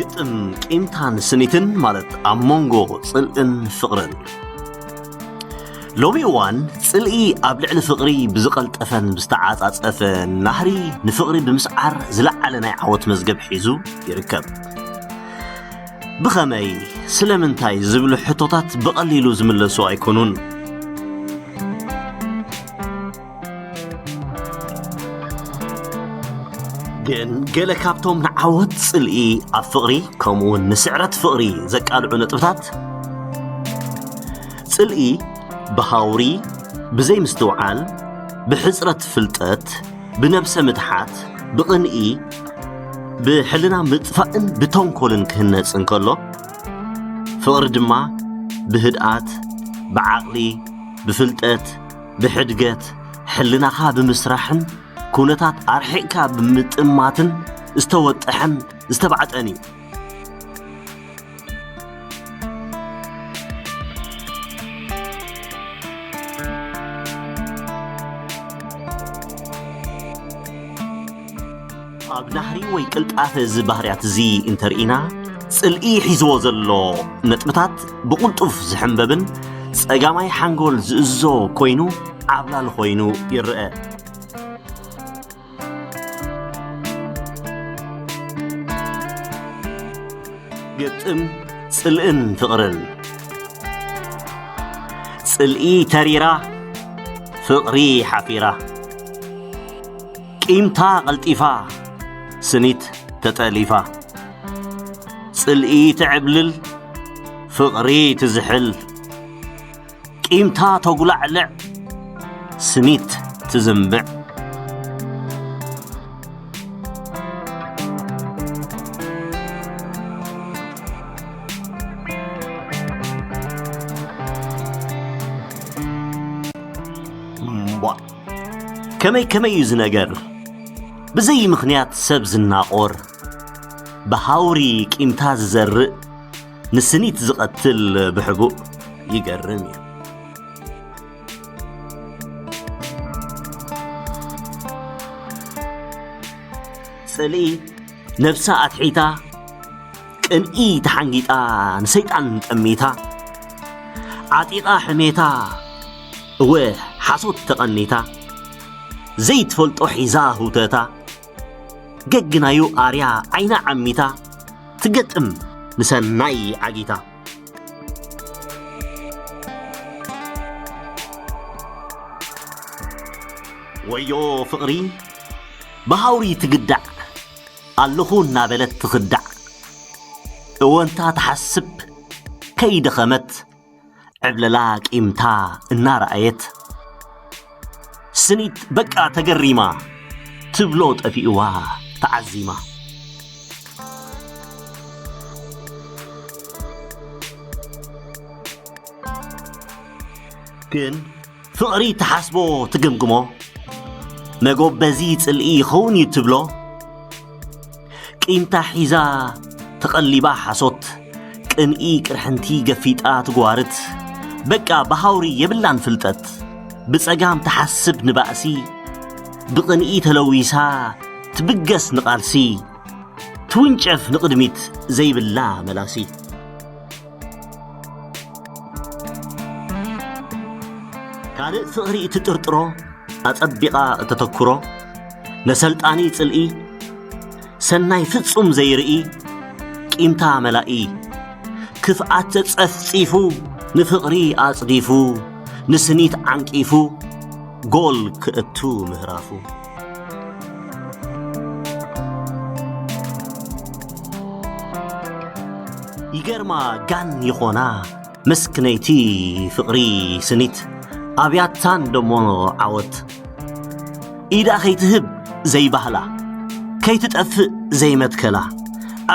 ግጥም ቂምታን ስኒትን ማለት ኣብ መንጎ ጽልእን ፍቕርን። ሎሚ እዋን ጽልኢ ኣብ ልዕሊ ፍቕሪ ብዝቐልጠፈን ብዝተዓጻጸፈን ናህሪ ንፍቕሪ ብምስዓር ዝለዓለ ናይ ዓወት መዝገብ ሒዙ ይርከብ። ብኸመይ? ስለምንታይ? ዝብሉ ሕቶታት ብቐሊሉ ዝምለሱ ኣይኮኑን። ግን ገለ ካብቶም ንዓወት ጽልኢ ኣብ ፍቕሪ ከምኡውን ንስዕረት ፍቕሪ ዘቃልዑ ነጥብታት፣ ጽልኢ ብሃውሪ፣ ብዘይምስትውዓል፣ ብሕጽረት ፍልጠት፣ ብነብሰ ምትሓት፣ ብቕንኢ፣ ብሕልና ምጥፋእን ብተንኮልን ክህነጽ እንከሎ፣ ፍቕሪ ድማ ብህድኣት፣ ብዓቕሊ፣ ብፍልጠት፣ ብሕድገት፣ ሕልናኻ ብምስራሕን ኩነታት ኣርሒቕካ ብምጥማትን ዝተወጠሐን ዝተባዕጠን እዩ። ኣብ ናህሪ ወይ ቅልጣፈ እዚ ባህርያት እዚ እንተርኢና፣ ጽልኢ ሒዝዎ ዘሎ ነጥብታት ብቕልጡፍ ዝሕንበብን ጸጋማይ ሓንጎል ዝእዞ ኮይኑ ዓብላል ኮይኑ ይረአ። ግጥም ጽልእን ፍቕርን። ጽልኢ ተሪራ፣ ፍቕሪ ሓፊራ። ቂምታ ቀልጢፋ፣ ስኒት ተጠሊፋ። ጽልኢ ትዕብልል፣ ፍቕሪ ትዝሕል። ቂምታ ተጉላዕልዕ፣ ስኒት ትዝንብዕ። እምቧ። ከመይ ከመይ እዩ እዚ ነገር? ብዘይ ምኽንያት ሰብ ዝናቖር፣ ብሃውሪ ቂምታ ዝዘርእ፣ ንስኒት ዝቐትል ብሕቡእ ይገርም እዩ። ጽልኢ ነብሳ ኣትሒታ፣ ቅንኢ ተሓንጊጣ፣ ንሰይጣን ጠሚታ፣ ዓጢቓ ሕሜታ፣ እወ ሓሶት ተቐኒታ፣ ዘይትፈልጦ ሒዛ ህውተታ፣ ገግናዩ ኣርያ ዓይና ዓሚታ፣ ትገጥም ንሰናይ ዓጊታ። ወዮ ፍቕሪ ብሃውሪ ትግዳዕ፣ ኣለኹ እናበለት ትኽዳዕ፣ እወንታ ትሓስብ ከይደኸመት፣ ዕብለላ ቂምታ እናረኣየት፣ ስኒት በቃ ተገሪማ፣ ትብሎ ጠፊእዋ ተዓዚማ። ግን ፍቕሪ ትሓስቦ ትግምግሞ፣ መጎበዚ ጽልኢ ይኸውን እዩ ትብሎ፣ ቂምታ ሒዛ ተቐሊባ ሓሶት፣ ቅንኢ ቅርሕንቲ ገፊጣ ትጓርት፣ በቃ ብሃውሪ የብላን ፍልጠት፣ ብጸጋም ትሓስብ ንባእሲ፣ ብቕንኢ ተለዊሳ ትብገስ ንቓልሲ፣ ትውንጨፍ ንቕድሚት ዘይብላ መላሲ። ካልእ ፍቕሪ እትጥርጥሮ፣ ኣጸቢቓ እተተኩሮ፣ ነሰልጣኒ ጽልኢ፣ ሰናይ ፍጹም ዘይርኢ፣ ቂምታ መላኢ፣ ክፍኣት ጸፍጺፉ፣ ንፍቕሪ ኣጽዲፉ፣ ንስኒት ዓንቂፉ፣ ጎል ክእቱ ምህራፉ። ይገርማ ጋን ይኾና መስክነይቲ ፍቕሪ ስኒት ኣብያታን ደሞ ዓወት ኢዳ ከይትህብ ዘይባህላ ከይትጠፍእ ዘይመትከላ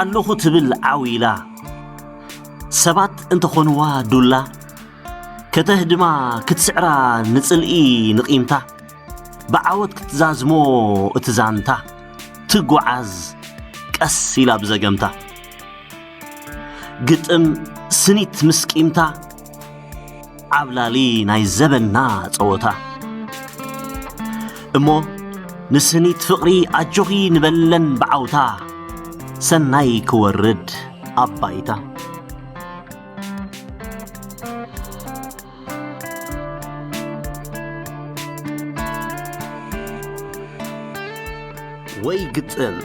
ኣለኹ ትብል ዓው ኢላ ሰባት እንተኾንዋ ዱላ ከተህድማ ክትስዕራ ንጽልኢ ንቒምታ ብዓወት ክትዛዝሞ እቲ ዛንታ ትጓዓዝ ቀስ ኢላ ብዘገምታ። ግጥም ስኒት ምስ ቂምታ ዓብላሊ ናይ ዘበንና ጸወታ። እሞ ንስኒት ፍቕሪ ኣጆኺ ንበለን ብዓውታ። ሰናይ ክወርድ ኣብ ባይታ። ወይ ግጥም።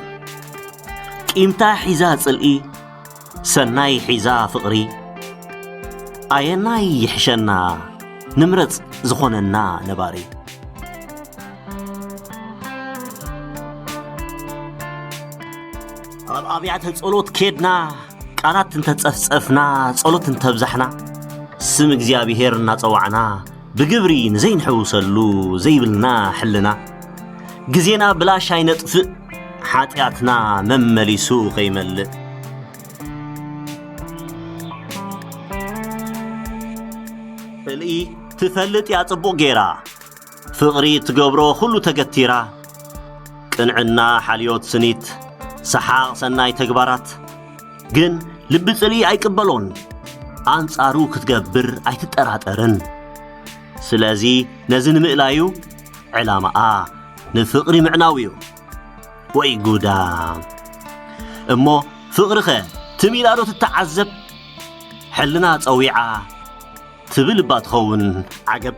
ቂምታ ሒዛ ጽልኢ፣ ሰናይ ሒዛ ፍቕሪ፣ ኣየናይ ይሕሸና? ንምረጽ ዝኾነና ነባሪ። ኣብ ኣብያተ ጸሎት ኬድና፣ ቃላት እንተጸፍጸፍና፣ ጸሎት እንተብዛሕና፣ ስም እግዚኣብሔር እናጸዋዕና፣ ብግብሪ ንዘይንሕውሰሉ ዘይብልና ሕልና፣ ግዜና ብላሽ ኣይነጥፍእ፣ ሓጢኣትና መመሊሱ ከይመልእ። ጽልኢ ትፈልጥ እያ ጽቡቕ ጌራ፣ ፍቕሪ ትገብሮ ኩሉ ተገቲራ፣ ቅንዕና ሓልዮት ስኒት፣ ሰሓቕ ሰናይ ተግባራት። ግን ልቢ ጽልኢ ኣይቅበሎን፣ ኣንጻሩ ክትገብር ኣይትጠራጠርን። ስለዚ ነዚ ንምእላዩ ዕላማኣ ንፍቕሪ ምዕናው እዩ። ወይ ጉዳ! እሞ ፍቕሪኸ ትም ኢላ ዶ ትተዓዘብ? ሕልና ጸዊዓ ትብል እባ ትኸውን ዓገብ።